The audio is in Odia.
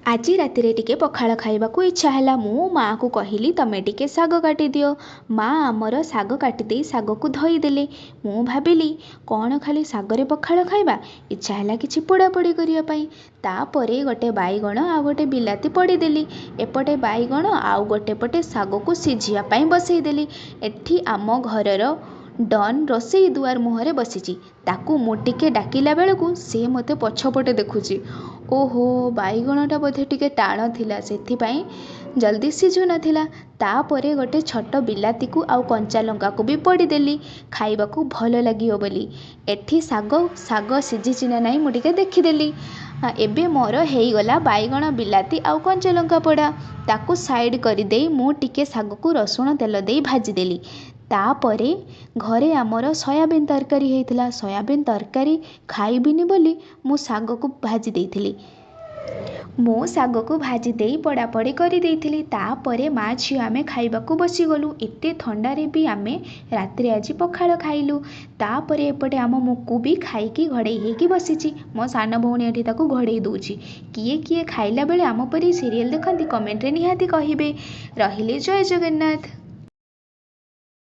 ଆଜି ରାତିରେ ଟିକେ ପଖାଳ ଖାଇବାକୁ ଇଚ୍ଛା ହେଲା। ମୁଁ ମାଆକୁ କହିଲି, ତମେ ଟିକେ ଶାଗ କାଟିଦିଅ। ମା ଆମର ଶାଗ କାଟିଦେଇ ଶାଗକୁ ଧୋଇଦେଲେ। ମୁଁ ଭାବିଲି, କ'ଣ ଖାଲି ଶାଗରେ ପଖାଳ ଖାଇବା? ଇଚ୍ଛା ହେଲା କିଛି ପୋଡ଼ାପୋଡ଼ି କରିବା ପାଇଁ। ତାପରେ ଗୋଟେ ବାଇଗଣ ଆଉ ଗୋଟେ ବିଲାତି ପୋଡ଼ିଦେଲି। ଏପଟେ ବାଇଗଣ ଆଉ ଗୋଟେ ପଟେ ଶାଗକୁ ସିଝିବା ପାଇଁ ବସେଇଦେଲି। ଏଠି ଆମ ଘରର ଡନ୍ ରୋଷେଇ ଦୁଆର ମୁହଁରେ ବସିଛି। ତାକୁ ମୁଁ ଟିକେ ଡାକିଲା ବେଳକୁ ସେ ମୋତେ ପଛପଟେ ଦେଖୁଛି। ଓହୋ, ବାଇଗଣଟା ବୋଧେ ଟିକେ ଟାଣ ଥିଲା, ସେଥିପାଇଁ ଜଲ୍ଦି ସିଝୁନଥିଲା। ତାପରେ ଗୋଟେ ଛୋଟ ବିଲାତିକୁ ଆଉ କଞ୍ଚା ଲଙ୍କାକୁ ବି ପୋଡ଼ିଦେଲି, ଖାଇବାକୁ ଭଲ ଲାଗିବ ବୋଲି। ଏଠି ଶାଗ ସିଝିଛି ନା ନାହିଁ ମୁଁ ଟିକେ ଦେଖିଦେଲି। ଏବେ ମୋର ହେଇଗଲା ବାଇଗଣ, ବିଲାତି ଆଉ କଞ୍ଚା ଲଙ୍କା ପୋଡ଼ା। ତାକୁ ସାଇଡ଼୍ କରିଦେଇ ମୁଁ ଟିକେ ଶାଗକୁ ରସୁଣ ତେଲ ଦେଇ ଭାଜିଦେଲି। ତାପରେ ଘରେ ଆମର ସୋୟାବିନ୍ ତରକାରୀ ହେଇଥିଲା। ସୋୟାବିନ୍ ତରକାରୀ ଖାଇବିନି ବୋଲି ମୁଁ ଶାଗକୁ ଭାଜି ଦେଇଥିଲି। ମୁଁ ଶାଗକୁ ଭାଜି ଦେଇ ପୋଡ଼ାପୋଡ଼ି କରିଦେଇଥିଲି। ତାପରେ ମା ଝିଅ ଆମେ ଖାଇବାକୁ ବସିଗଲୁ। ଏତେ ଥଣ୍ଡାରେ ବି ଆମେ ରାତିରେ ଆଜି ପଖାଳ ଖାଇଲୁ। ତାପରେ ଏପଟେ ଆମ ମୁକୁ ବି ଖାଇକି ଘୋଡ଼େଇ ହେଇକି ବସିଛି। ମୋ ସାନ ଭଉଣୀ ଏଠି ତାକୁ ଘୋଡ଼େଇ ଦେଉଛି। କିଏ କିଏ ଖାଇଲା ବେଳେ ଆମ ପରି ସିରିଏଲ୍ ଦେଖନ୍ତି, କମେଣ୍ଟରେ ନିହାତି କହିବେ। ରହିଲି, ଜୟ ଜଗନ୍ନାଥ।